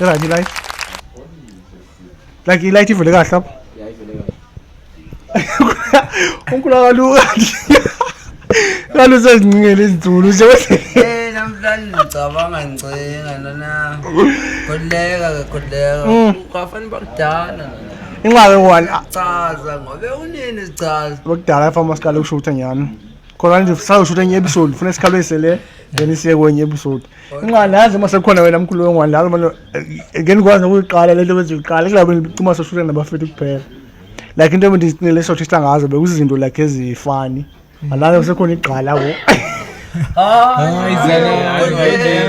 I-right i-light, like i-light ivele kahle apha. Umkhulu kalu sezincingela izinzulu nje. Eh, namhlanje ngicabanga ngicinga nana. Khululeka ke, khululeka. Kafani bakudala nana. Inxaki one. Chaza ngobe unini sichaza. Bekudala fama siqale ukushutha nyhani, khona nje sazoshuta enye episode, funa sikhalwise le, then siye kwenye episode. Inxaki nazi uma sekukhona wena mkhulu wengwane lalo manje, ngeke ndikwazi nokuyiqala le nto beziyiqala kulabo cima soshuta nabafethu kuphela. Like into ebendizicingele sothisa ngazo bekuzizinto like ezifani alalo sekhona igqala wo. Hayi.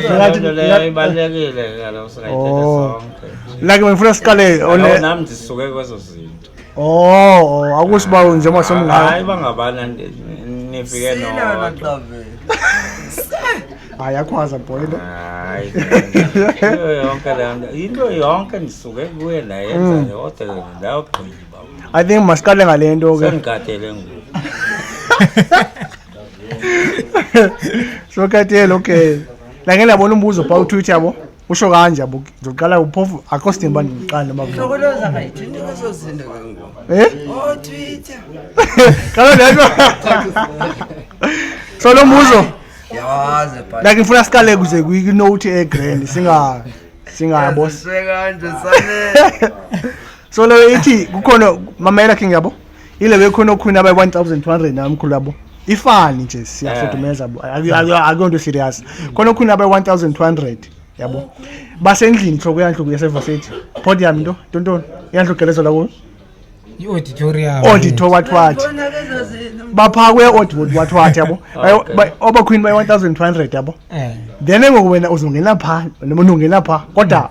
Loo nto leyo ibalulekile kaloku, singayithetha Oh. sonke. Like bengifuna siqale Kaloku nam ndisuke kwezo zinto. Oh, akusho uba njengoba Hayi, somngaka. bangabana nifike Sile wena nodwa. Xavi. Hayi, akhwaza boy into. Hayi, into yonke leyo nto, into yonke ndisuke kuye ndayenza yodwa, ndayogqiba. I think masiqale ngale nto ke. Sendikhathele ngoku. Sokhathele, okay. La ngeke ndabona umbuzo phaa uTwitter, yabo, usho kanje, yabo, ndizoqala phofu akho sidingo uba ndiqale noma Hlokoloza kayithini kwezo zinto ke ngoku. Eh? Oh, Twitter. Kaloku le nto, so lo mbuzo Yawazi bhali. like ngifuna siqale kuze kwi-note e-grand, singabo. Kanje sane. So leyo ithi kukhona, mamela king, yabo, ile bekhona okhwini abayi-1200 namkhulu, yabo, ifani nje siyafudumeza, yabo, akuyonto serious. Khona okhwini abayi-1200, yabo, basendlini hloko yandlu yasevasithi, podium, into ntontoni yandlu gelezelwa kuyo. I-auditorium. Auditor what what. Khona kezo zinto. Bapha kwe audit what what, yabo. Obakhwini bayi-1200, yabo. Then ke ngoku wena uzongena phaa noma unongena phaa, kodwa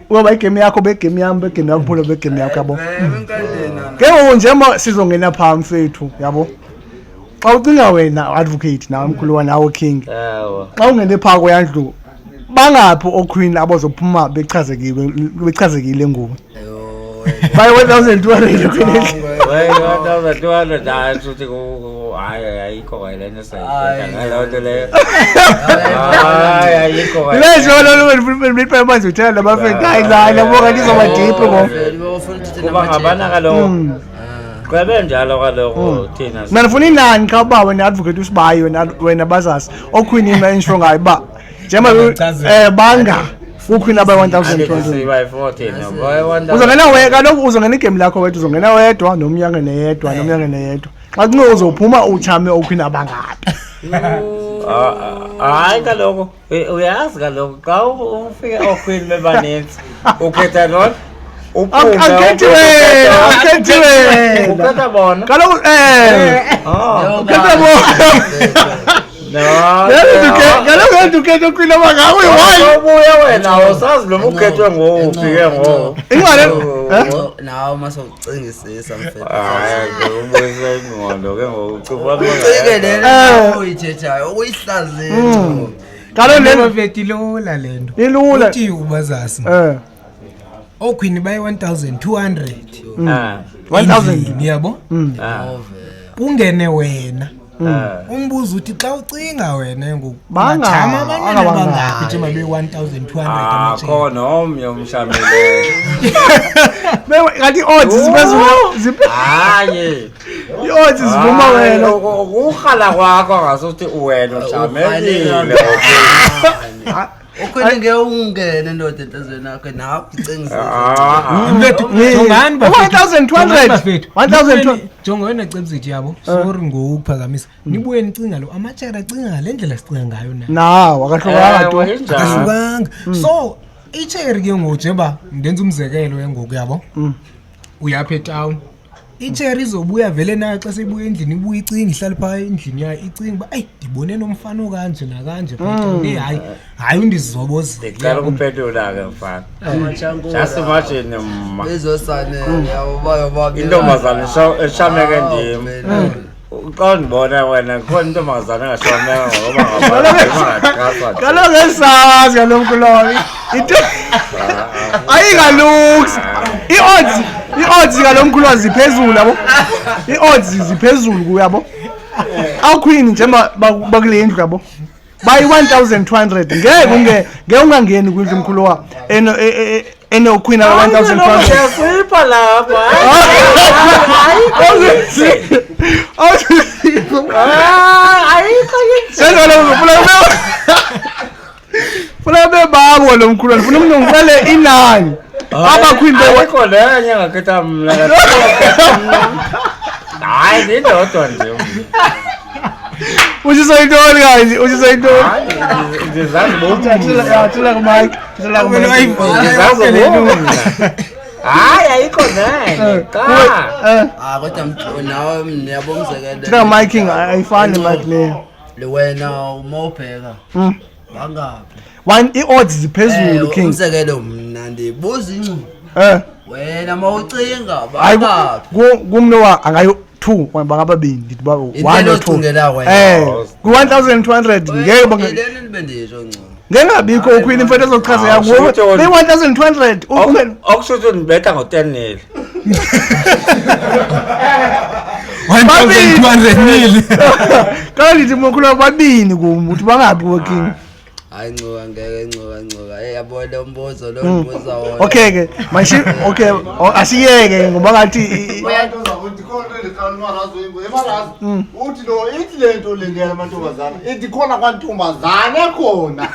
uyoba i-game yakho be-game yam, be-game yakho phula be-game yakho, yabo. Vele kanje nana. Ke ngoku njengoba sizongena phaa mfethu, yabo, xa ucinga wena advocate nawe mkhuluwa nawe king, Ewe. xa ungene phaa kweyandlu, bangaphi oqueen abazophuma bechazekile, bechazekile ngoku bayi-1200 queen? Wey, 1200, hayi, suthi hayi, ayikho kwayile nto sayithetha ngaloo nto leyo. Hayi, ayikho kwayile. Lezo lolo uthela nabafethu, hayi la yabo, kanti izoba deep ngo. Kuba ngabana kaloku qebe njalo kaloku thina. Mna ndifuna inani xa uba wena advocate usibayi, wena bazazi oqueen ima endisho ngayo uba njengoba Bachazele. Banga uqueen abayi-1200. Sibayi-four thina, boy, 1000. Uzongena we kaloku, uzongena i-game lakho wedwa, uzongena wedwa nomnye angene yedwa nomnye angene yedwa, xa kunge uzophuma uchame oqueen abangaphi? Ah, ah, hayi kaloku, uyazi kaloku xa ufike ooqueen bebanintsi ukhetha lona uphume. Akhethi wena, akhethi wena. Ukhetha bona. Kaloku Oh, ukhetha bona. No. Kaloku yenza ukhetha oqueen abangaphi uyi-one. Ubuye wena awusazi noma ukhethwe ngowuphi ke ngoku. Ingxaki, eh? Nawe masewucingisisa mfethu. Hayi ke, ubuyise ingqondo ke ngoku ucinga. Ucinge le nto uyithethayo ukuyihlaziya. Kaloku le Bafethu, ilula le nto. Ilula. Uthi ubazasi oqueen bayi-1200 Ah, 1000. endlini, yabo, ah, kungene wena, ah. umbuzo uthi xa ucinga wena ngoku ungajama abantwana bangabangaphi? bangaphi njengoba beyi-1200 Ah, amajele? khona omnye umshamileyo. Kanti ii-odds ziphezulu Hayi. ii-odds zivuma wena. Ukurhala kwakho ngasuthi wena ushamekile. Ukhwini ngeke ungene ndoda enhliziyweni yakho nawe ucingisisa. Ah, Mfethu, jongani bafethu. 1200. Jongani bafethu. 1200. Jonga wena Cebisithi, yabo, sorry ngokuphazamisa, nibuye nicinga lo amatshera acinga ngale ndlela sicinga ngayo na? Nawo akahlukanga tu. Ewe, injalo. Ahlukanga. So itsheri ke ngoku, njengoba ndenza umzekelo ke ngoku, yabo, uyapha etawuni, itsheri izobuya vele nayo xa seyibuya endlini, ibuya icinga, ihlale phaa endlini yayo icinga uba eyi, ndibone nomfana okanje nakanje phaa etawuni. Eyi, hayi hayi, undizobozile. Ndicela ukuphendula ke mfana. Just imagine mma. Bezosanele yabo bayo. Intombazana eshameke ndim. Xa ndibona wena khona intombazana engashameka ngoba ngabana. Kaloku esazi kaloku kuloyo into ayingalux ii-odds kalo mkhulu ziphezulu, yabo, ii-odds ziphezulu kuyabo awuqueen njengoba bakule ndlu, yabo. Bayi-1200 ngeke unge ngeke ungangeni kwindlu mkhulu wa eno enoqueen aba 1200. Siyasipha lapha. Ayikho. Funa bebabo lo mkhulu, ndifuna umntu ngixele inani abaqueen be Ayikho lenye engakhetha mna. Hayi, ndindodwa nje. Utshiso yintoni kanje? Utshiso yintoni? Hayi, ndizazi bomna. Thula kumike, thula kumike. Ndizazi bomna. Hayi, ayikho nenye qha. Ah, kodwa nawe yabo, umzekelo. Thula kumike, king, ayifani mic le. Le wena uma ubheka bangaphi? One, i-odds ziphezulu, king. Umzekelo, mna ndibuza incumo. Wena uma ucinga Hayi, bangaphi? Kumntu angayo two bangababini, ndithi ba one Into or two. ocingela wena. Ku-1200 ngeke Ilena ndibe nditsho ngcono. Ngeke ngabikho uqueen imfethu ezochaza Ah, yakuwe shuthi be-1200 uqueen. Okusho ukuthi ndibetha ngo-10 nil. 1200 nil. Kaloku ndithi mkhulu babini kum, uthi bangaphi kuwe, king? Hayi ncuka, ngeke, ncuka, ncuka. Hey, yabo lo mbuzo lo ndibuza wona. Okay ke mashi, okay, asiyeke ngoba ngathi Uthi lo ithi le nto le nto yamantombazana ithi khona kwantombazane khona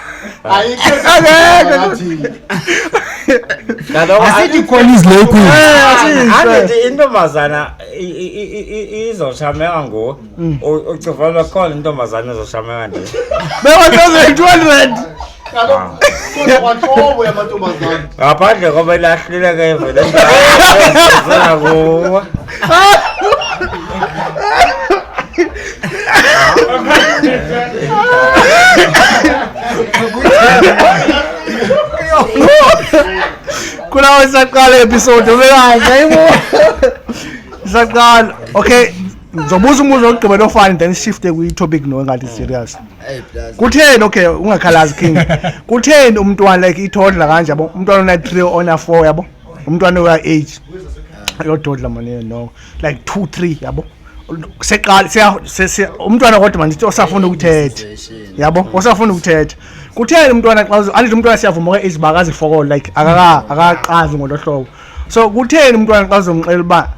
ayikho. Akekho. Kaloku Asithi khona izilekhu. Andithi intombazana izoshameka nguwe, ucivela khona intombazana ezoshameka nje. Be-1200. Kaloku khona kwantlobo yamantombazana. Ngaphandle koba ilahlile ke vele zela kuwe. Kulawo isaqala episode ubekanje ayibo isaqala. Okay, ngizobuza umbuzo wokugqibela ofani, then shifte kwi-topic no engathi serious. Hey, plus. Kutheni, okay, ungakhalazi king, kutheni umntwana like i-toddler kanje, yabo, umntwana ona-3, ona-4, yabo, umntwana oya-age ayododla mane, no, like 2 3, yabo, seqala umntwana kodwa mandithi osafuna ukuthetha. Situation. Yabo, osafuna ukuthetha, kutheni umntwana xa andithi umntwana siyavuma ke age uba akazifokolo, like akakaqazi ngolo hlobo, so kutheni umntwana xa uzomxelela uba,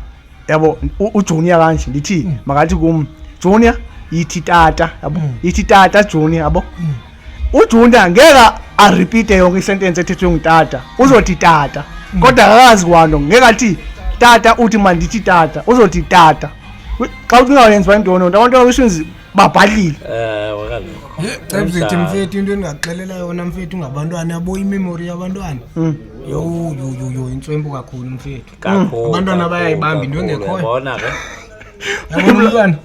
yabo, ujunior kanje, ndithi makathi kum junior, yithi tata, yabo, yithi tata junior, yabo, ujunior ngeke arepite yonke isentence ethethwe ngutata, uzothi tata, kodwa akakazi kwanto, ngeke athi tata uthi mandithi tata, uzothi tata. Xa ucinga yenziwa yintoni nto abantwana beshinzi babhadlile? Ewe kaloku. Cebzithi mfethu, into endingakuxelela yona mfethu ngabantwana, yabo, imemory yabantwana, yho yho yho yho, intswempu kakhulu mfethu. Kakhulu. Abantwana Kakhulu, bayayibamba into kakhulu, engekhoyo. uyabona ke. Yabona umntwana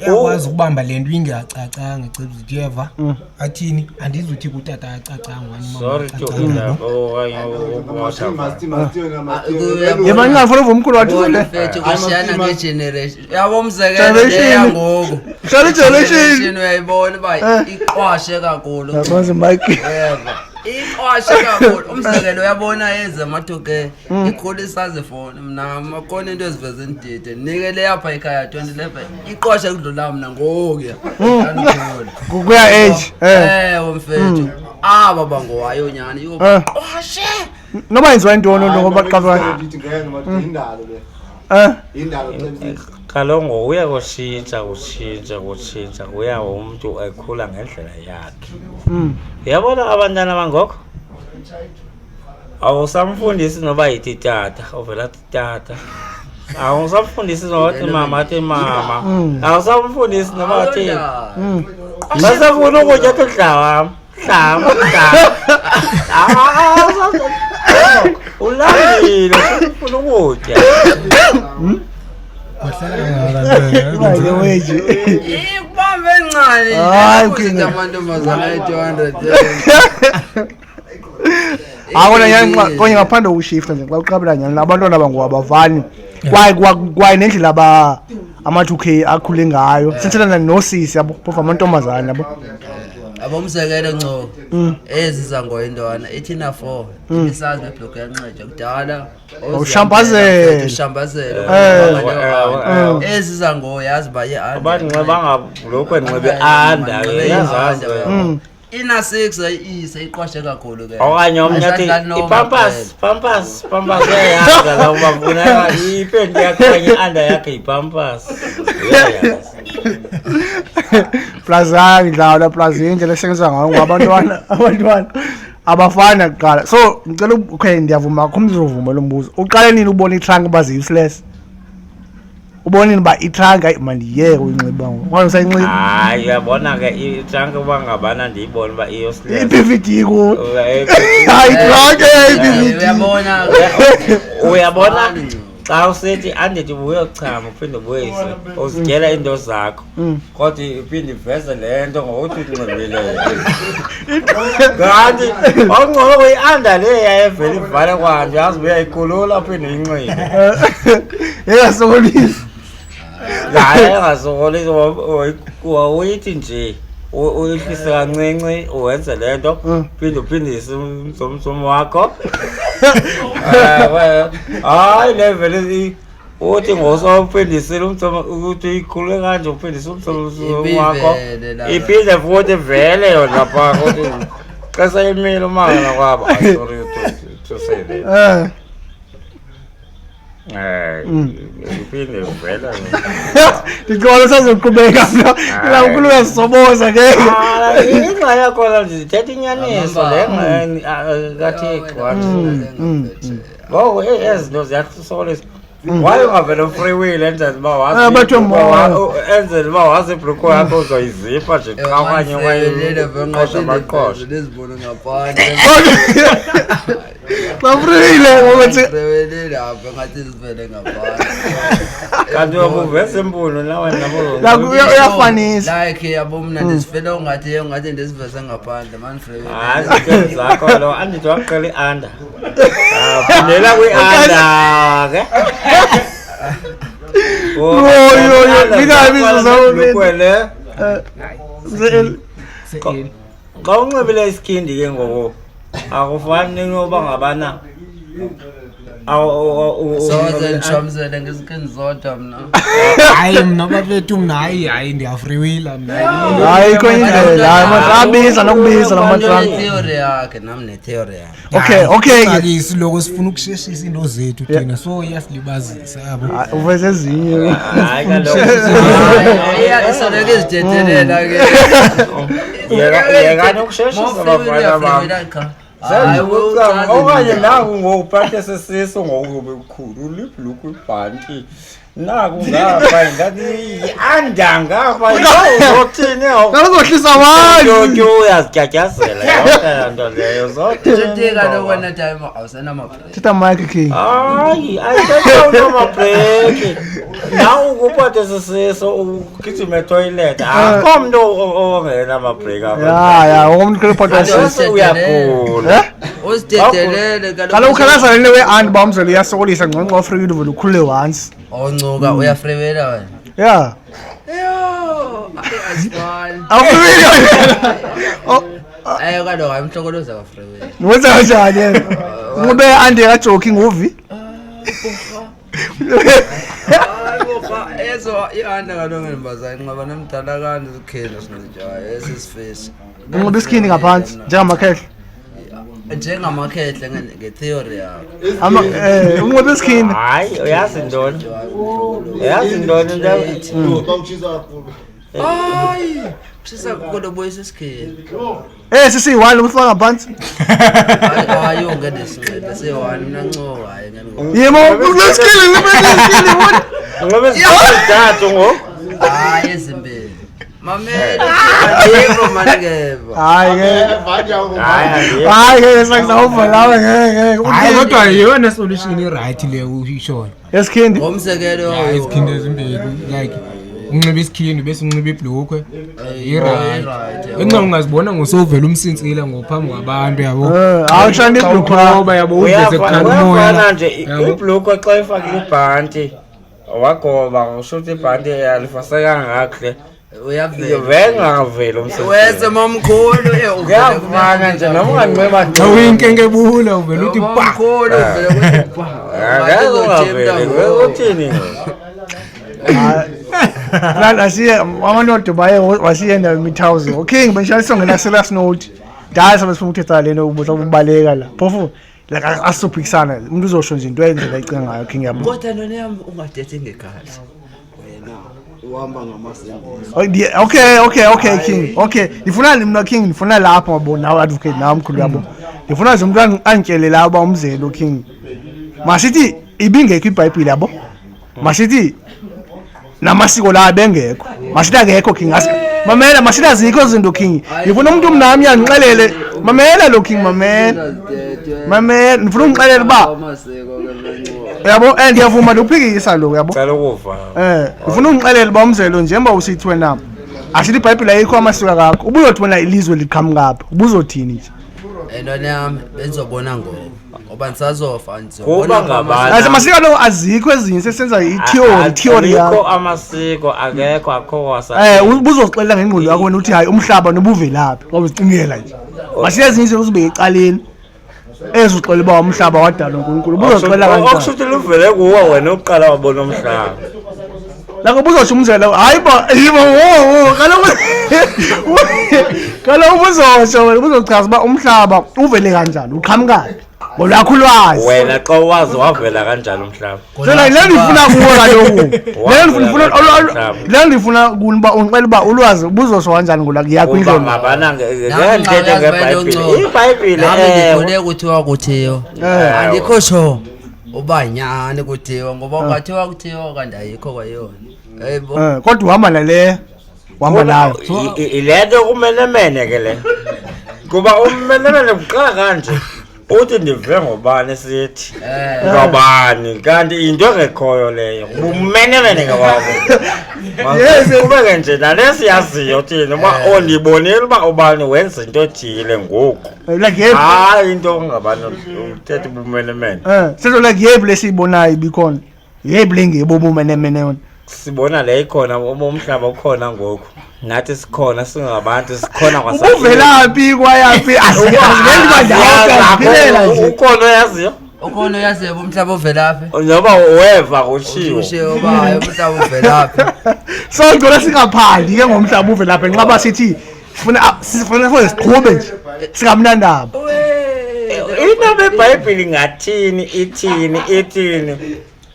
uyakwazi ukubamba le nto ingacacanga, cebzithi, uyeva, athini, andizuthi kutata acacanga okanye umama Sorry to acacanga, yabo. okanye ukumosha. Yeba, ngingafuna uva umkhulu wathi Bona le mfethu, kushiyana ngegeneration, yabo, umzekelo Generation. le yangoku. Shall generation. Generation uyayibona uba iqwashe kakhulu. Yabanzi mike. Yebo, iqwashe kakhulu. Umzekelo, uyabona yeze amathuke ikhulisa zifoni, mna makhona into eziveze ndide nike le apha ekhaya 2011 iqwashe kudlula mna ngokuya Andikhula. Kuya age. Ewe mfethu, aba bangowayo nyani yo. Qwashe. Noba yenziwa yintoni nto ngoba xa Indalo le. Indalo. Kaloku ngokuya kushintsha, kutshintsha, kutshintsha, kuya umntu ekhula ngendlela yakhe. Uyabona abantwana bangoko, awusamfundisi noba yithi tata, uvela athi tata. Awusamfundisi noba athi mama, athi mama. Awusamfundisi noba athi basafuna ukutya, athi dlawam dlam dlam. Ulambile, ufuna ukutya. By the way nje. Ikubambe encane. Hayi, Kuthi King. amantombazana ayi-200. Akona nyani konye ngaphandle kokushifta nje, xa uqabela nyani abantwana banguwabavani kwaye kwaye nendlela aba ama-2K akhule ngayo sithetha nosisi, yabo, phofu amantombazana, yabo. Yabo umzekelo nco ezi zangoyintwana ithina 4 ibisazi bebhloko yanxetha kudala. Ushambazela. Ushambazela. Ezi zango yazi ba ye Abaninxibanga bhulukhwe nxibe anda ke yazazi. Ina 6 ayise iqwashe kakhulu ke. Okanye omnye athi ipampas, pampas, pampas uyayazi la uba funeka ipenti yakhe okanye i-anda yakhe yipampas. Uyayazi. Plus hayi ndlala plus indlela esebenza ngayo ngoba abantwana abafana kuqala. So ngicela okay ndiyavuma akho umntu uzovuma lo mbuzo. Uqale nini ubona itrunk uba zi-useless? Ubona nini uba itrunk hayi mandiyeke uyinxiba ngoku. Okanye usayinxiba? Hayi uyabona ke itranki uba ngabana ndiyibone uba i-useless. I-PVD kuwo. Hayi itrunk i-PVD. Uyabona. Uyabona xa usithi andithi ubuyochama uphinde ubuyise uzityela iinto zakho kodwa iphinde iveze le nto ngokuthi unxibile kanti wawungcono kuyi-anda le yayevele ivale kwanto yazi uyayikhulula uphinde uyinxibe. Engasokolisi. Hayi engasokolisi wawuyithi nje uyihlise kancinci uwenze le nto phinde uphindise umsomsom wakho. Hayi le vele uthi ngosawuphindisile umsomo ukuthi uyikhulule kanje uphindise umsomsom wakho iphinde futhi vele yona phaa ukuthi xesha imile umangana kwabo. Sorry to say that. Iphinde vele. Ndicela usazoqhubeka mna. Lamkhulu uyazisoboza ke. Ingxa yakhona ndithetha inyaniso le kaThixo wathi. Ngoku ezi zinto ziyasokolisa. Waye ungavele ufreewheel enzele uba wazi enzele uba wazi ibhulukhwe yakho uzoyizipha nje qha okanye okanye amaqosha. Ndizibone ngaphandle. Xa freewheel ngokuthi Freewheel apha ngathi zivele ngaphandle. Kanti uyakuveza impuno nawe nabo. Like uyafanisa. Like yabo mna ndizifele ungathi ndiziveze ngaphandle man freewheel. Hayi izinto zakho lo andithi waqela i-under. Phindela kwi-under ke. Yo yo yo ningabi Ibhulukhwe le. Xa unxibile isikhindi ke ngoku akufani noba ngabana Soze ndishamzele ngezikhindi zodwa mna. Hayi mna bafethu mna hayi hayi ndiyafreewheela mna. Hayi kwenye indlela hayi matrabiza nokubiza la matrunk. Theory yakhe nami netheory yakhe. Okay okay. Isiloko sifuna ukusheshisa into zethu thina so iyasilibazisa yabo. Uveze ezinye. Hayi kaloku. Iya isoleke izithethelela ke. Yekani ukusheshisa bafana bam. Okanye naku ngoku uphathe sesiso ngoku bekhulu libhulukhwe ibhanti. Naku ngapha ngathi yi-anda ngapha uzothini Uzohlisa abantu. Uyazityatyazela yonke laa nto leyo Uzothini kaloku wena time awusenamabhreki. Thetha mic king. Hayi ayithetha Nawe ukuphathe sisiso ugijima etoilet. Akho mntu ongenamabhreki apha. Ya ya wonke umuntu ukuphatha sisiso. Uyagula. Uzidedelele Kaloku ukhalaza le we-aunt uba umzelo uyasokolisa ngcono xa ufreewheel uvele ukhulule once. Oncuka uyafreewheela wena. Yeah. Yho, asifani. Awufreewheel. Ayo kaloku hayi umhlokoloza kafreewheel. Wenza kanjani yena? Unxibe i-aunt kajoki nguvi. Hayi boha ezo i-anda kaloku ngembaza inxiba namdala kanti sikhini sinxitywayo esisifisi. Unxibe isikhindi ngaphantsi njengamakhehle. Njengamakhehle ngetheory yakho. Ama unxibe isikhindi. Hayi uyazi ntoni? Uyazi ntoni into? Xa utshisa kakhulu. Hayi, shisa kakhulu buyisa isikhindi. Sisiyi-one umfaka ngaphantsi. Hayi ungeke sinxibe siyi-one mna nco hayi ngeke. Yebo, unxibe isikhindi, unxibe isikhindi. Unxibe isikhindi ngoku? Hayi ezimbili. Mamela, yebo mani ngeva. Hayi ke. Hayi Hayi ke sakuzawuva lawe ngeke. Hayi kodwa yeyona solution i-right le uyishoyo. Yesikhindi. Ngomzekelo Hayi izikhindi ezimbili like unxiba isikhindi bese unxiba ibhlukhwe i-right. Enxa ungazibona ngosovela umsintsila ngophambi kwabantu yabo. Hayi ushaya ibhlukhwe. Uqhoba yabo uveze kukhanya umoya. Uyafana nje ibhlukhwe xa ifake ibhanti wagoba usho ukuthi ibhanti alifasekanga kakuhle. Uyavela. Vele ngaveli umsebenzi. Wese mamkhulu eh uvele Kuyafana nje noma unganxiba Xa uyinkenkebula uvele uthi pa. Mamkhulu uvele kuthi pa. Angeke ungaveli. Uthini? Lana asiye abantu baye wasiyenda imithawuzi. Okay, ngibeshaya songena serious note. Dala sabe sifuna ukuthetha lento ubuza ukubaleka la. Phofu like asizophikisana. Umuntu uzosho nje into endlela ayicinga ngayo King yabo. Kodwa nona yami ungadethi ngegazi. Wena uhamba ngamasendisi. Oh, Okay, okay, okay King. Okay. Ndifuna mina King, ndifuna lapho ngabo nawe advocate nawe mkhulu yabo. Ndifuna nje umuntu angitshele la uba umzelo King. Masithi ibingekho iBhayibhile yabo. Masithi namasiko la abengekho. Masithi akekho King. Mamela masithi azikho izinto King. Ngifuna umuntu mnami angixelele. Mamela lo King mamela. Mamela ndifuna ungixelele uba Amasiko ke mncwa. yabo eh ndiyavuma lokuphikisa lo yabo. Cela ukuva. Eh, ufuna ungixelele uba umzelo njengoba usithi wena asithi iBhayibhile ayikho amasiko akakho. Ubuzothi wena ilizwe liqhamukaphi? Ubuzothini nje? Entwana yami benzobona ngoba ngoba ndisazofa Kuba ndizobona ngabantu. Aze masiko lo azikho ezinye sesenza i-theory, theory Ayikho yakho. amasiko akekho akho kwasa. Eh, ubuzoxelela ngengqondo yakho wena uthi hayi umhlaba nobuvelaphi ngoba uzicingela nje. Masiye ezinye izinto uzibeke ecaleni. Ezuxela uba umhlaba wadalwa uNkulunkulu. Ubuzoxela kanjani? Okusho ukuthi luvele kuwe wena uqala wabona umhlaba. Lako ubuzosho umzelo hayi bo yibo wo wo kaloku kaloku ubuzosho wena ubuzochaza uba umhlaba uvele kanjani uqhamukaphi ngolwakho ulwazi. Wena xa wazi wavela kanjani umhlaba. So like le ndifuna kuwe kaloku le ndifuna le ndifuna kuni uba undixela uba ulwazi ubuzosho kanjani ngolwakho yakho Kuba indlela. ngabana ngeke ngebhayibhile. IBhayibhile nami ewe. ngikhule kuthiwa kuthiwa Eh. andikho sure uba nyani kuthiwa ngoba kwathiwa kuthiwa kanti ayikho kwayona yebo Eh kodwa uhamba nale uhamba nayo. Ile nto kumenemene ke le. Kuba ummenemene kuqala kanje. Uthi ndive ngobani sithi. Eh. Ngobani kanti into engekhoyo leyo. Bumenemene ngababo. Yes. Kube nje nalesiyaziyo thina uba ondibonile uba ubani wenza into ethile ngoku. Like yephi Hayi into ongabani uthetha ubumenemene. eh sezo like yephi lesiyibonayo ibikhona. Yephi lengebo bumenemene yona. Sibona le ikhona umhlaba ukhona ngoku. Nathi sikhona singabantu sikhona Ubuvelaphi kwayaphi asiveli kwandawo siyaziphilela nje. Ukhona oyaziyo? ukhona uyaziba umhlaba ovelaphi Noba weva kushiwo. ushiwo uba hayi umhlaba uvelaphi So ngicela singaphandi ke ngomhlaba uvelaphi nxaba sithi sifuna sifuna siqhube nje singamnandaba. Into beBhayibheli ingathini ithini ithini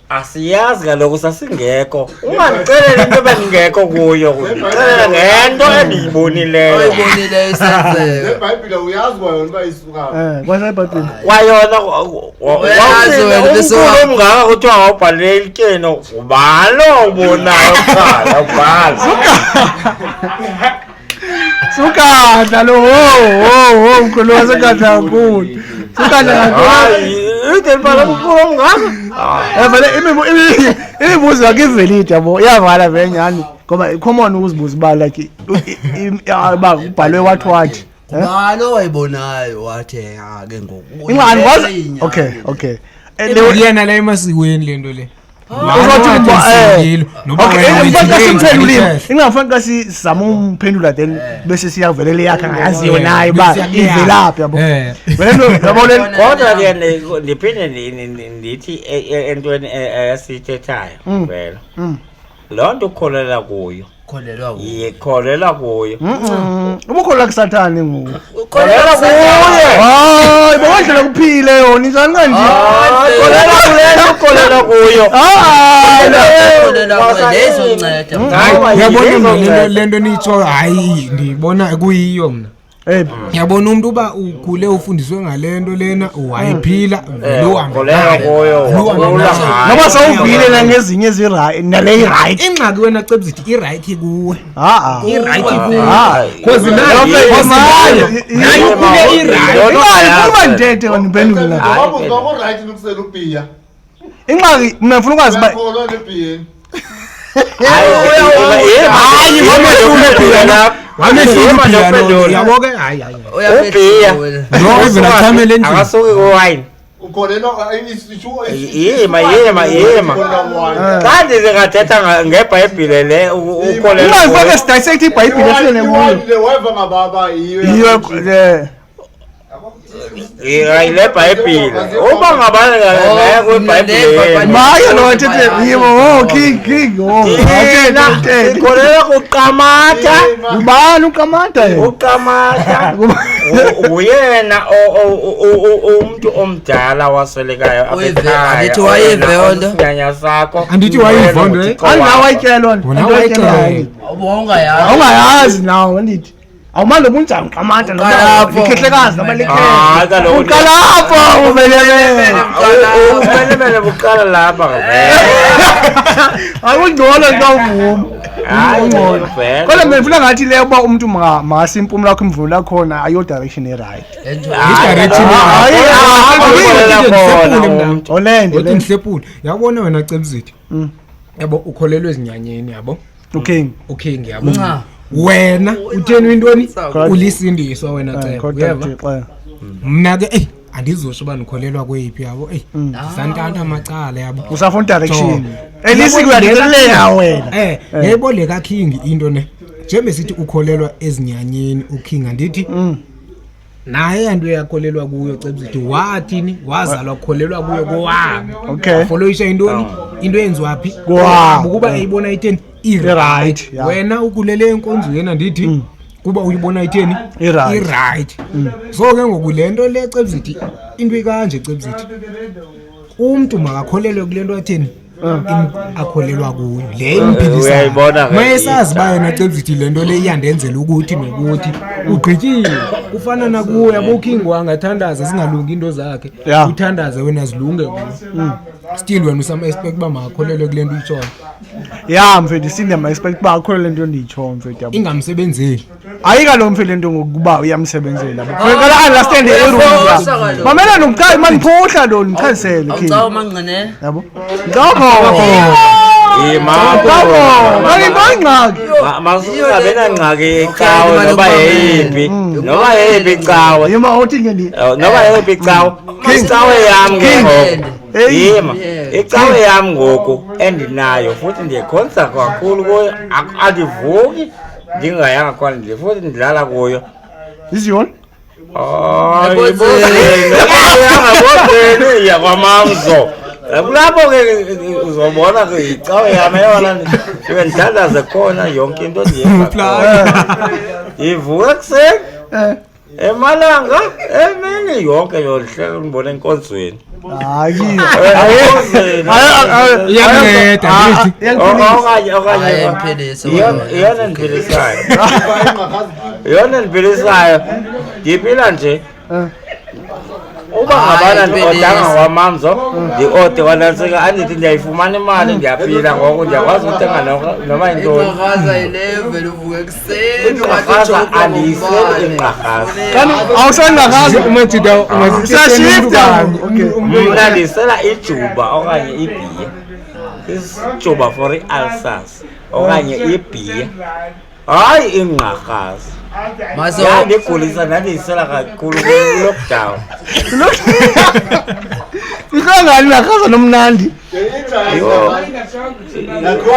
asiyazi kaloku sasingekho. Ungandixeleli into ebendingekho kuyo, ndixelele ngento endiyibonileyo. oyibonileyo isenzeka Lebhayibhile uyazi kwayona uba isuka phi. Eh kwasebhayibheli. Kwayona Uyazi wena bese umkhulu omngaka kuthiwa wawubhalele elityeni ubani lo ubonayo kuqala ubhala. Sukadla lo ho ho ho mkhulu wasukadla kakhulu. Sukadla kakhulu. Hayi, ide libhala umkhulu omngaka. Eh vele imibuzo yakhe ivelide yabo iyavala vele nyani ngoba common ukuzibuza uba like uba kubhalwe wathi wathi. Eh? ngubani owayibonayo wathi ah ke ngoku Ingani kwazi Inyani okay le. okay. Eh, leyo- Yena la emasikweni le nto le. Uzothi uba, eh, Noba Okay, wena eh, mfana xa wenzileyo simphendulile ngexesha. ingafani xa sizama umphendula then bese siyavelela eyakhe angayaziyo Eh, naye uba bese iyakuya. ivelaphi yabo Eh. vele nto yabo le Kodwa ke ndiphinde ndithi entweni esiyithethayo vele. Loo nto ukholelwa kuyo. kholelwa kuye Yikholelwa kuyo. Ubukholwa kusathane ngoku Kholelwa kuye. hayi bokondlela kuphile yona injani kanje Kholelwa kule nto ukholelwa kuyo. hayi kholelwa kuye lezonceda Hayi, Hayi, uyabona mna yizonceda. le nto niyitshoyo hayi ndiyibona kuyiyo mna. eh Uyabona umntu uba ukhule ufundiswe ngale nto lena wayiphila vele uhambe Kholelwa nayo. kuyo. Vele uhambe wakhula nayo. ngayo. noba sawuvile nangezinye ezirayithi nale irayithi Ingxaki wena cebzithi irayithi kuwe. ha-a Irayithi kuwe. Ah. Cause nayo nayo ukhule irayithi. ingxaki funa ndithethe wena ndiphendule la Ngoba uzokurayithi nokusela ubhiya. ingxaki mna ndifuna ukwazi uba Uyakholwa nebhiyeni. Hayi, Wamehlula ubhiya lo. Yabo ke hayi hayi. Ubhiya. No, even achamele endlini. Akasuki kuwine. Ukholelwa Yima, yima, yima. Xa ndingathetha ngebhayibhile le ukholelwa Ungazifake kuyo. sidissect ibhayibhile siyele kuyo. Weva ngababa yiyo. Yiyo eh Hayi, le bhayibhile uba ngabana ngaya kwibhayibhile. Maye lo thethe yibo oh king king oh. Thina Athethe. sikholelwa kuqamata. Ubani uqamata yena? Uqamata uyena umntu omdala waswelekayo apha Uyive- ekhaya. andithi wayive Oyena yonto? osisinyanya sakho. Andithi wayiva nto, eh? Uthixo Andinawo wakho. ayityelwa. Wona wayityelwa. Ubungayazi. Awungayazi nawe andithi. Awumane ubunjani uqamata Uqala noba apho. likhehlekazi noba Hayi, likhehle. kaloku Uqala apho uvelele. Ubumenemene buqala lapha vele. Akungcono xa uvuma. Hayi, Ungcono. vele. Kodwa mina ngifuna ngathi leyo uba umntu mase impumlo yakho imvulo yakhona ayo direction e-right. I-direction Hayi, Ukholelwa khona Ndisephule mna. umntu. Olende Othi le. ndihlephule yabona wena cebzithi yabo ukholelwa ezinyanyeni yabo Uking. uking yabo Nca. Wena utheni intoni? Kodwa- Ulisindiswa wena cebo Kodwa uyeva Thixo. mna ke eyi andizosho uba ndikholelwa kweyiphi yabo eyi ndisantanta amacala yabo. Usafuna direction. Jo. Elisi kuyadelela wena. Yayibona le kaking into ne njengoba sithi ukholelwa ezinyanyeni uking andithi naye anto uyakholelwa kuyo cebzithi wathini wazalwa kukholelwa kuyo kowabo. Wafollowisha intoni into eyenziwa phi Kowabo. Ukuba eyibona itheni I-right, i-right yeah. wena ukulele enkonzweni andithi kuba uyibona itheni I-right. i-right so ke ngoku le nto le cebzithi into ikanje cebzithi umntu makakholelwe kule nto atheni akholelwa kuyo le imphilisayo Uyayibona ke mayesazi uba yena cebzithi le nto le iyandenzela ukuthi nokuthi ugqityile kufana nakuwe yabo uking angathandaza zingalungi into zakhe Yeah. uthandaze wena zilunge kuwe still wena usam-expect uba makakholelwe kule nto uyitshoyo. Ya mfethu sindiyama expect uba akho le nto ndiyitshoyo mfethu yabo. Ingamsebenzeli. Ayika lo mfethu le nto ngokuba uyamsebenzela. Kufuneka understand Uyafosa i-rules. kaloku. Mamela nomqali maniphuhla lo ndichazisele king. Awucawa mangqinela. Yabo. Ngicabonga. Yima. Ngicabonga. Kanti into ingxaki. Masingabe nangxaki icawe noba yeyiphi noba yeyiphi icawe. Yima uthi ke ndi. Noba yeyiphi icawe. Icawe yam ke King. ngoku. Hey. Yima. Icawe yam ngoku endinayo futhi ndiyikhonza kakhulu kuyo andivuki ndingayanga khona nje futhi ndilala kuyo. Iziyona? Hayi, Ebozeni. ebozeni. Uyanga ebozeni, iya kwaMamzo. Kulapho ke uzobona ke icawe yam eyona ndifike ndithandaze khona yonke into endiyenza khona. Ndivuka ekuseni emalanga emini yonke yonhle ndibona enkonzweni. Hayi. Enkonzweni. Iyakunceda, andithi? Okanye okanye Hayi, imphilise iyona wena. iyona endiphilisayo. Iyona endiphilisayo. Ndiphila nje. Uba ngabana Hayi, ndiodanga impilisi. kwamamzo ndiode kwanantsika andithi ndiyayifumana imali ndiyaphila ngoku ndiyakwazi ukuthenga noma yintoni. Ingqarhaza yileyo vele uvuka ekuseni Ingqarhaza andiyiseli ingqarhaza. Kanti awusangakazi Umajita Siyashifta. Okay. Mna ndisela ijuba okanye ibhiya. Isijuba for i-ulcers okanye ibhiya. Hayi ingqarhaza. Maso Yandigulisa ndandiyisela kakhulu kwi-lockdown. Ihlangani nakaza nomnandi. Yho.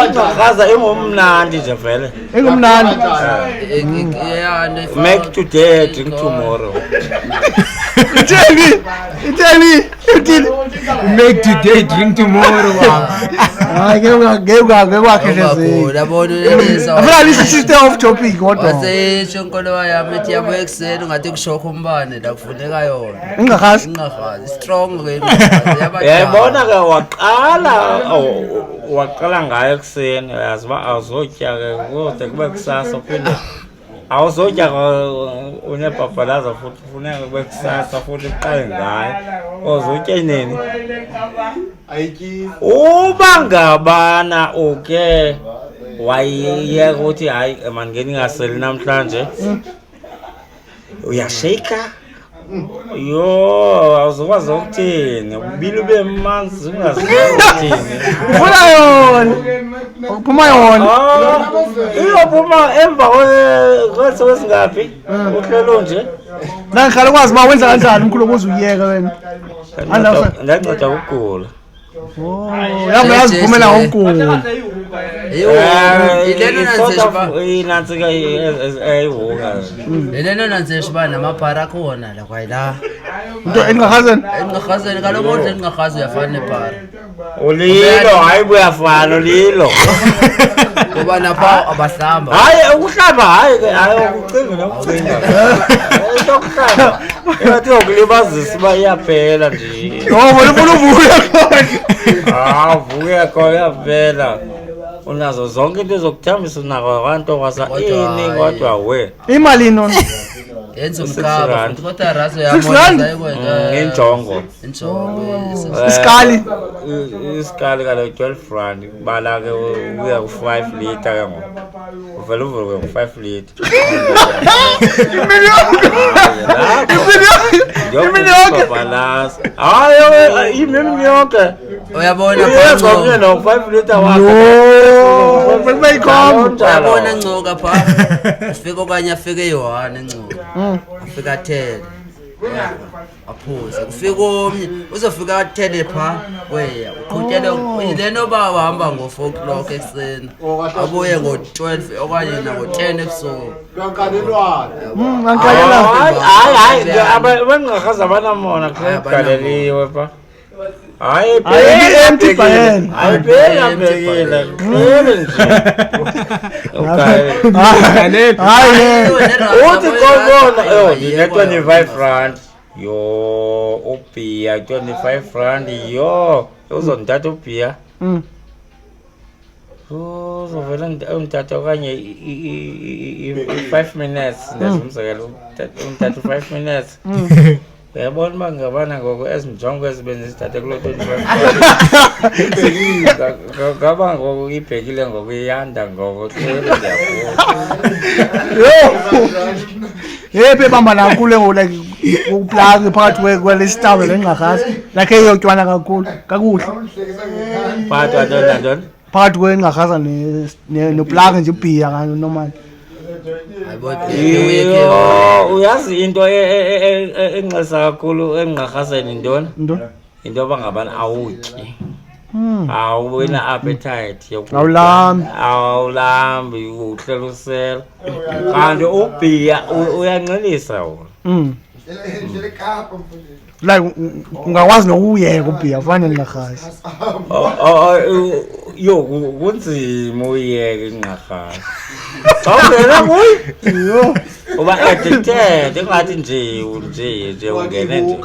Ingqarhaza ingumnandi nje vele. Engumnandi. Make today, drink tomorrow. Itheni? Itheni? Ithini? Make today drink tomorrow. Hayi ke ngeke ngeke kwakhe yabona ulelisa Afuna lisi sister off topic kodwa. waseyisho inkolo yami ethi yabo ekuseni ungathi kushokha umbane la kufuneka yona Ingakazi. ingqarhaza strong ke ingqarhaza iyabadala. Uyayibona ke waqala oh, waqala ngayo ekuseni uyazi uba awuzotya ke kude kube kusasa uphinde awuzotya unebhabhalaza futhi funeka kube kusasa futhi uqale ngayo ozotya nini Ayityisi. Uba ngabana uke wayiyeka ukuthi hayi mandingeni ngingaseli namhlanje uyasheyika yho awuzukwazi ukuthini ubile ube manzi ungazi ukuthini. Ufuna yona. Uphuma yona. Ah, iyophuma emva kweentsuku ezingaphi uhlelo nje. Nangihlala kwazi uba wenza kanjani umkhulu ukuze uyeke wena. Ndanceda ukugula. Oh, yabo yaziphumela ngokugula. Inantsika eyiwuka. Yilento nantsesha uba namaphara akhona la kwayila. Into enqarhazeni? Enqarhazeni kaloku odla enqarhazi uyafana nephara. Ulilo, hayi buyafana ulilo. Ngoba napha abahlamba. Hayi ukuhlamba hayi ke hayi ukucinga nokucinga. Into yokuhlamba ingathi yokulibazisa uba iyaphela nje. Oh, bona ufuna uvuya khona. Ah, vuya khona iyaphela. Unazo zonke into zokuthambisa unako kwanto kwasa Kodwa ini hayi. kodwa we. Imali nona. Yenza Six umkhaba rand. futhi kodwa raso Rand? Ngenjongo. Injongo. Isikali? Isikali kaloku 12 rand kubala ke uya ku-5 litre ke ngoku. Uvele uvuke ngo-5 litre. Imini yonke. Balance. Hayi imini yonke. Uyabona Uyenza pha omnye Ncoka. no 5 litre wakho. Yho, bekuyikhomba. Uyabona Ncoka pha. Afike okanye afike eyohane Ncoka. Afike athele. Aphuze. Kufika omnye uzofika athele pha kweya. Uqhutyele yile nto uba uhamba ngo-4 o'clock ekuseni. Abuye ngo-12 okanye nango-10 ebusuku. Kuyankalelwana. Ankalela. Hayi hayi hayi abangqarhaza abanamona kugaleliwe pha. Hayi Hayi, empty bhayeni. Hayi phela bhekile. Clear nje. Okay. Hayi. Uthi kobona oh ndine 25 rand. Yo ubhiya 25 rand yo uzondithatha ubhiya. Uzovela undithatha okanye i-5 minutes ndenza umzekelo undithatha u-5 minutes. Uyabona uba ngabana ngoku ezi njongo ezibenzisithathe kuloo 25 ngaba ngoku ibhekile ngoku iyanda ngoku clearly ndiyavuka. Yho. Yephi ebamba kakhulu ngoku like uplaki phakathi kwale sitawe nengqarhasi. Like eyotywala kakhulu kakuhle. Phakathi kwantoni nantoni? Phakathi kwengqarhasa noplaki nje ubhiya kanye normal. Yho, uyazi into enxesa kakhulu engqarhaseni yintoni? Into? Into yoba ngabana awutyi. Awubi na-appetite yokutya. Awulambi. Awulambi, uhleli usela. Kanti ubhiya uyanxilisa wona. Like ungakwazi nokuwuyeka ubhiya ufane nengqarhasi. Oh, yo kunzima uyeka ingqarhasa. Xa ungena kuyo Yho. uba addicted ingathi nje nje nje ungene nje.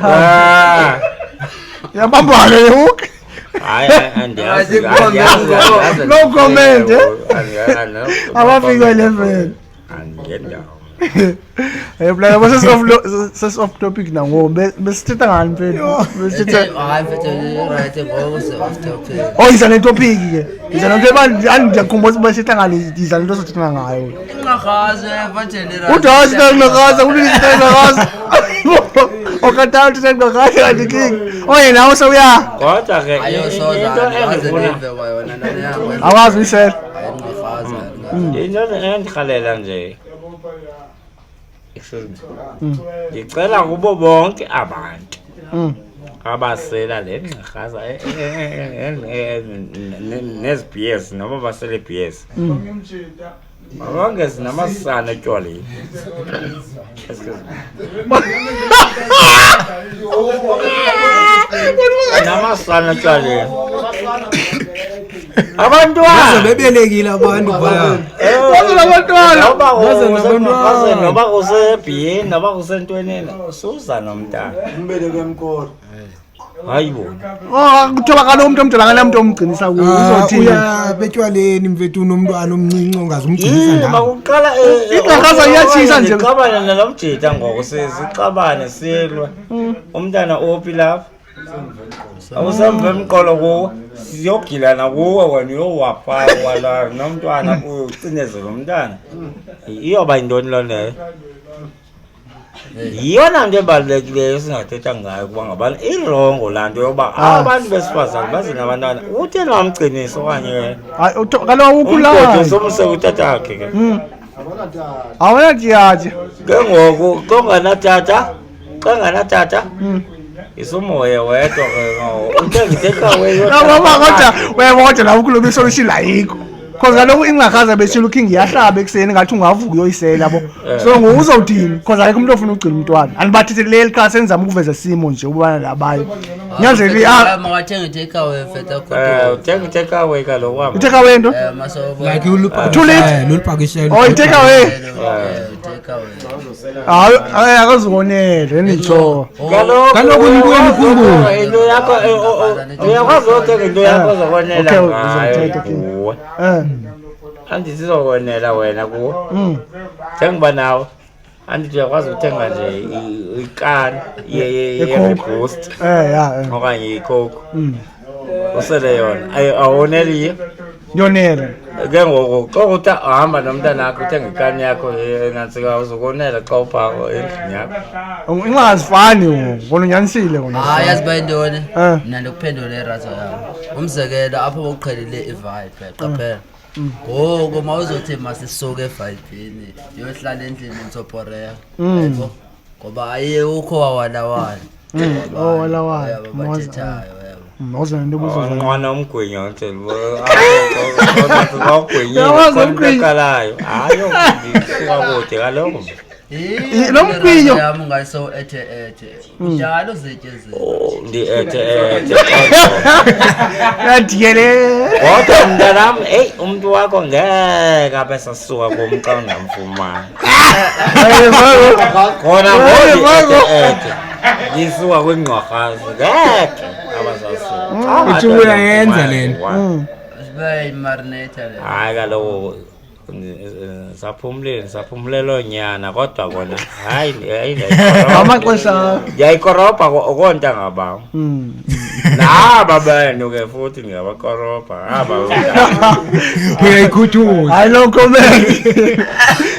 Ah. Yabambana le hook. Hayi andiyazi andiyazi. No comment, eh? Abafika 11. Angendawo. Eh bla yabo sesi off topic nangoku. Besithetha ngani mfethu? Besithetha Hayi mfethu right ngoku se-off topic. Oh, iza netopic ke. Iza nento eba ndiyakhumbuza uba sithetha ngani, iza nento sothetha ngayo. Inqarhazo evanjeni. Uthi hayi sithetha ngqarhasa, uthi sithetha ngqarhasa. Okathathu sithetha ngqarhasa kanti king. Oye nawe sewuya. Kodwa ke Ayosoza into angaze endifuna ndive kwayona nani yakho. Awazi uyisela. Inqarhazo. Into endirhalela nje. Excuse me. Ndicela kubo bonke abantu abasela le ngqarhaza nezi beers noba basele beers. Mabangezi namasana etywaleni. Excuse me. Namasana etywaleni. Abantwana Bebelekile abantu phaya. Baze nabantwana. Noba Baze nabantwana. noba kusebhiyeni noba kusentwenini suza nomntana. Umbeleke emqolo. Hayi bo. Oh, kuthiwa kaloku umntu omdala akanamntu omgcinisa kuye uzothini? Uya betywaleni mfethu unomntwana omncinci ongazumgcinisa Yini ndawo. makuqala Ingqarhaza iyatshisa nje. Sixabane nalomjita ngoku sixabane silwe. Umntana ophi lapha? Awusemva emqolo kuwe. Siyogilana kuwe wena uyowapha wala nomntwana ucinezele umntana. Iyoba yintoni loo leyo? Yiyona nto ebalulekileyo esingathetha ngayo kuba ngabana irongo laa nto yoba abantu besifazane baze nabantwana utheni wamgcinisa okanye Hayi kaloku umgodi ukhulayo. somse utatakhe ke. Awunatiyatya. Ke ngoku konganatata Xa nganatata isumoye wedwa ke ngoku. Uthenga i-takeaway Yabona kodwa uyabona kodwa la ukhuluma isolution ayikho. Cause kaloku ingxakaza betshilo uKing iyahlaba ekuseni ngathi ungavuka uyoyisela yabo. So ngoku uzawuthini? Cause akekho umuntu ofuna ugcina umntwana. Anibathetheleli xa senzama ukuveza isimo nje ukubana labayo. Nyanzeli ah Makathenga i-takeaway mfethu Eh, uthenga i-takeaway kaloku wam. i-take away into? Eh masobo. Like Too late. lolupakishelo. Oh, i-take away. Takeaway. Hayi hayi akazukonela enitsho. Kaloku Kaloku nibuye nikhumbule. Into yakho uyakwazi uthenga into yakho ozokonela Okay, ngayo uzothetha, King. kuwe. Eh. Andithi izokonela wena kuwe. Njengoba nawe andithi uyakwazi ukuthenga nje ikani Ye-Coke. ye-Reboost Eh ya. eh. okanye iCoke. Usele yona. Awoneliyo. Yonela. Ke ngoku xa uthi uhamba nomntanakho uthenga ikani yakho enantsika uzokonela xa uphaa endlini yakho. Ingxazifani ngoku. Kona unyanisile kona. Hayi yazi uba yintoni? Eh. Mna ndikuphendule irazo yam. Umzekelo apho bokuqhelile ivibe qaphela. Ngoku mawuzothi masisuke evibhini ndiyohlala endlini ndizobhoreya. Yabo. Ngoba aye ukho wawalawala. Oh walawala. Yabo bathethayo yabo. Mawuza nento obuzoza. Nqwana umgwinyo nje Uyakwazi umgwinyo? umgwinyekalayo hayi ndisuka kude kaloku Lo mgwinyo. Yam ungayiso ethe ethe. Njalo uzityezile. Oh, ndi-ethe ethe Yadiyele. kodwa mntanam eyi umntu wakho ngeke abe sasuka kum xa ungamfumani khona Hey, Marco. ngoku-ethe ndisuka kwingqorhazi ngeke abasasuka Uthi uyayenza le nto. Sibe yimarinate le. Hayi kaloku saphumlile saphumlelo nyana kodwa kona hayi hayi Ngamaxesha. ndiyayikorobha koontanga bam naba benu ke futhi ndingabakorobha aba Uyayikhuthuza. Hayi no comment.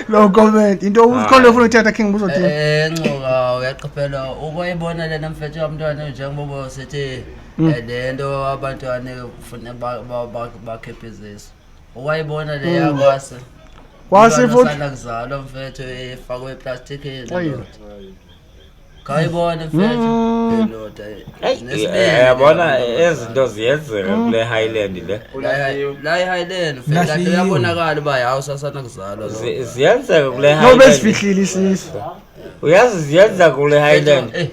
No comment. Into ukhona ufuna ukuthetha King buzothini? Eh Ncuka uyaqaphela ukwayibona lena mfethu yomntwana njengoba usethi le nto abantwana kufuna bakhiphe izisu. Ukwayibona le yakwase. Kwase futhi. Sanda kuzalwa mfethu efakwe eplastikini. Ayi. Khayibona mfethu. Ndoda. Yabona ezinto ziyenzeka kule highland le. La iHighland mfethu kahle Lahliwe. uyabonakala uba yawu sasanda kuzalwa. lo. Ziyenzeka kule No highland. besifihlile isisu. Uyazi ziyenzeka kule highland. Eh, eh,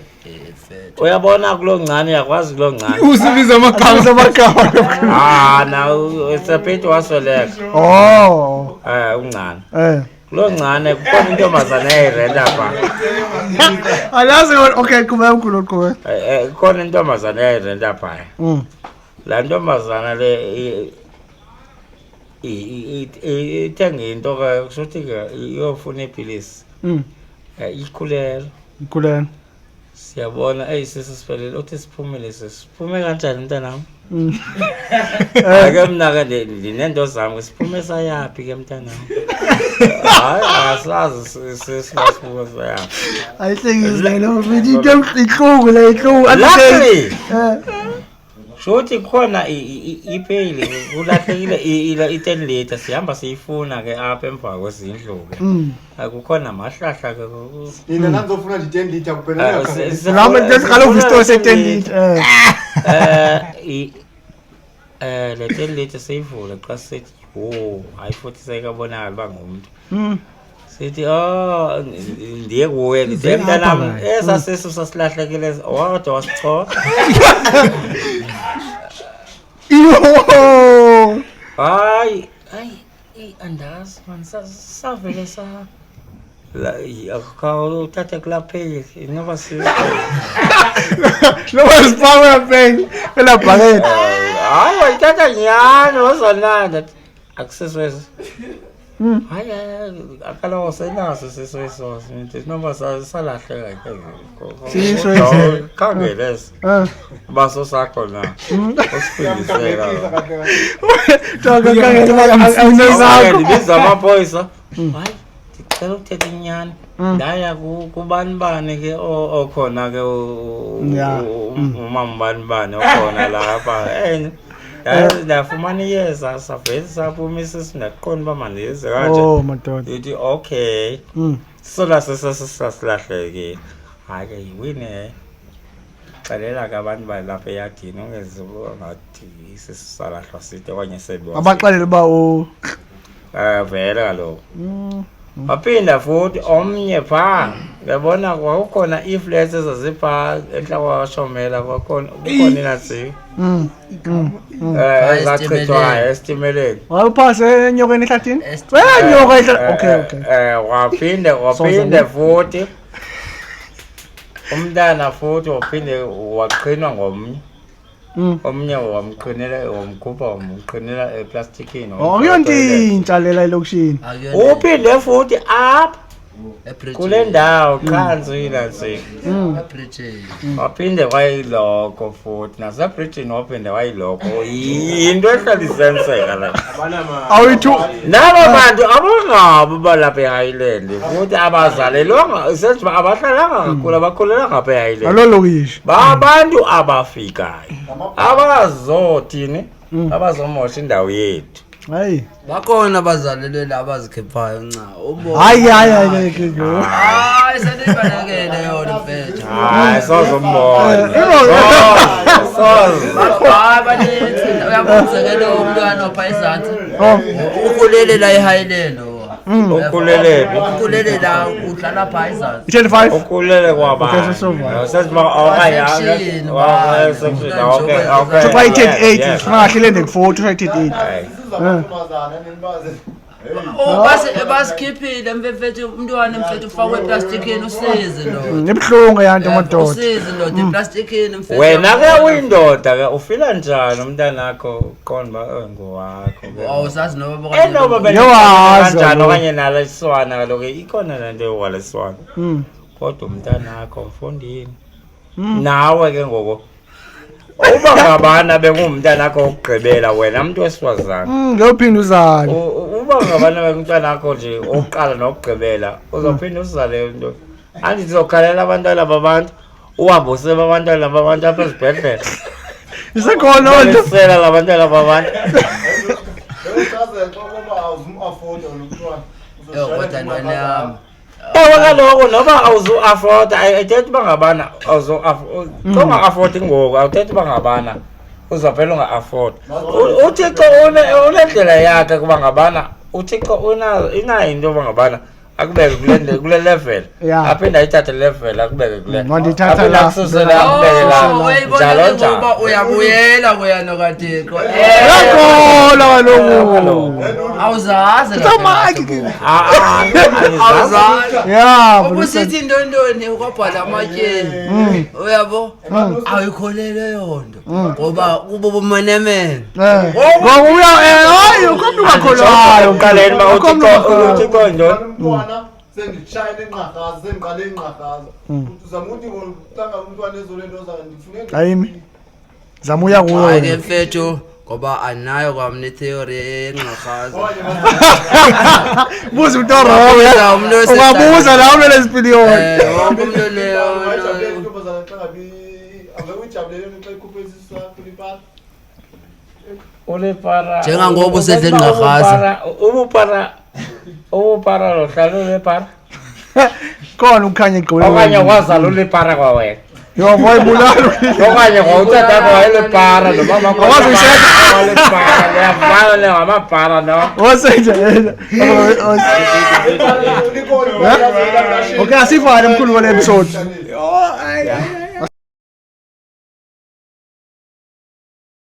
mfethu. Uyabona kuloo ngcane uyakwazi kuloo ngcane. Usibiza amagama. Amagama. Ah na usephethe wasweleka. Oh. Eh ungcane. Eh. Kuloo ngcane kukhona intombazana eyayirenta phaa. Alazi okay qhubeka mkhulu qhubeka. Kukhona intombazana eyayirenta phaa. Laa ntombazana le ithenge into ke kushuthi ke iyofuna iipilisi. Ikhulelwe. Ikhulelwe. Siyabona eyi sisi siphelele uthi siphumile sisi. Siphume kanjani mntanam? Hayi ke mna ke ndineento zam ke siphume sayaphi ke mntanam? Hayi asazi sisi uba siphume sayaphi. Ayihlekisi le lo mfethu into inhlungu le inhlungu. Luckily Eh. shuthi kukhona ipeyili kulahlekile i-10 litre sihamba siyifuna ke apha emva kwezindlu ke. Kukhona amahlahla ke Nina nanizofuna nje 10 litre kuphela. Nami ngiqala uvisto se 10 litre. Eh. Le 10 litre siyivule xa sithi yho hayi futhi sekabonakala uba ngumntu. Sithi oh ndiye kuye ndithi Uvela mntanam apha kanye." esaa sisu sasilahlekile wodwa wasichotha. Yo. Hayi hayi eyi, andazi mani savele sa uthathe kulaa pheyili inoba si Lo wasifaka phela phela bucket. Hayi wayithatha nyhani wazonanda akusiso eso. Hayi hayi kaloku senaso siso eso ndithi noba salahleka ke. Siso eso. Khangele eso. Eh. Uba sosakho na usifundisela. Taka kangela awusakho. Ndibiza amaphoyisa. Hayi ndicela ukuthetha inyani. Ndaya kubani bani ke okhona ke umama bani bani okhona lapha. Ndafumana iyeza savele saphuma isisu ndaqonda uba mandize kanje. Oh madoda. Ndithi okay. Sona sasilahlekile. Hayi ke yiwine. Xelela ke abantu balapha eyadini ungeze ungathi isisu salahlwa side okanye sebiwa. Abaxelele uba u Vele kaloku. Waphinda futhi omnye phaa uyabona kwakukhona iiflats ezaziphaa entla kwaShomela kwakhona kukhona inantsika ezachithwayo esitimeleni. Wawuphase enyokeni ehlathini? Nyoka ehlathini. Okay, okay. Waphinde futhi umntana futhi waphinde waqhinwa ngomnye. Omnye wamqhinela wamkhupha wamqhinela eplastikini. Oh, akuyonto intsha lela elokishini. Uphinde futhi apha kule ndawo qhansi inantsika. Waphinde wayiloko futhi nasebridgini waphinde wayiloko. Yinto ehlala isenzeka la. Awuyithu Naba bantu abangabo balapha eHighland futhi abazalelwanga senze uba abahlalanga kakhulu abakhulelanga apha eHighland. Nalo lokishi. Babantu abafikayo abazothini abazomosha indawo yethu. Hayi. Bakhona abazalelwe la abazikhiphayo nca. Ubona. Hayi hayi hayi ke ke. Hayi senibalekele yona mfethu. Hayi sozombona. Soze. Hayi baninzi uyabona umzekelo umntwana opha ezantsi. Oh. Ukhulele la eHighland. Ukhulele phi? Ukhulele la udlala pha ezantsi. I-25. Ukhulele Okay, kwabani? sesova. Senze uba okay, Section, okay, section, okay, okay. So xa i-38 Yeah. sifuna kahle le ndek-40 usho i-38. Hayi. Amantombazana nenibaze. Oh basikhiphile mfethu umntwana mfethu ufakwe eplastikini usizi ndoda. Ibuhlungu yanto madoda. Usizi ndoda eplastikini mfethu. Wena ke uyindoda ke ufila njani umntanakho uqonda uba eh, ngowakho ke? Awusazi noba Enoba Ngewazi kanjani kaloku. okanye naleswana kaloku ikhona le nto yokwaleswana kodwa umntanakho mfondini nawe ke ngoku uba ngabana bekungumntanakho wokugqibela wena mntu wesifazane Ngiyophinda uzale. Uba ngabana bekungumntanakho nje owokuqala nokugqibela uzophinda uzale into andithi uzokhalela abantwana babantu uhambuse abantwana babantu apha ezibhedlela Isekhona loo nto. sela labantwana babantu. Bekuchazela xa ukuba awuzum-afforda wena umntwana. Yo kodwa ntwana yami. Ewe kaloku noba awuzu-afforda ayithethi uba ngabana xa unga-affordi ngoku awuthethi uba ngabana uzaphela unga-affordi. UThixo unendlela yakhe kuba ngabana uThixo inayo into yoba ngabana akubeke kule level Yeah. aphinde ayithathe level akubeke kule Wandithatha aphinde la. akususe la akubeke la Oh, uyayibona njalo ke ngoba njalo. uyabuyela kuyena kaThixo. Uyakholwa kaloku. Awuzazi. Tata Mike ke. Ah, ah, angizazi. Awuzazi. Yeah. Ubusithi intontoni ukwabhala amatyeni. Uyabo? Awuyikholelwe yonto. Ngoba kubo bumenemene. Ngoba uya hayi ukho umuntu ungakholwayo. Ekuqaleni uba Akukho mntu ungakholwayo. uThixo yintoni? Umntwana senditshayile inqarhaza sendiqale inqarhaza. Uzama ukuthi ngokucanga umntwana ezole nto zayo ndifune Ayimi. Zama uya kuyo. Hayi ke wena. mfethu ngoba anayo kwamna itheory yenqarhaza. Buza umuntu orong. Buza umuntu Ungabuza la ulele isipiliyoni. Wonke umuntu leyo. Uyajabulele intombazana xa ngabi angeke uyijabulele xa ikhuphe isisu sakho ulipara. Ulipara. Njengangoku usedla ingqarhaza. Ubupara lohlala ulipara. Khona ukukhanya egqibeleni. Okanye wazala ulipara kwawena. Yo wayibulala. Okanye ngowutatakho wayelipara nomama Awazi uyishela. walipara liyafana lengamapara no. Osenje yena. Okay, asivale mkhulu wale episode. Yo, hayi.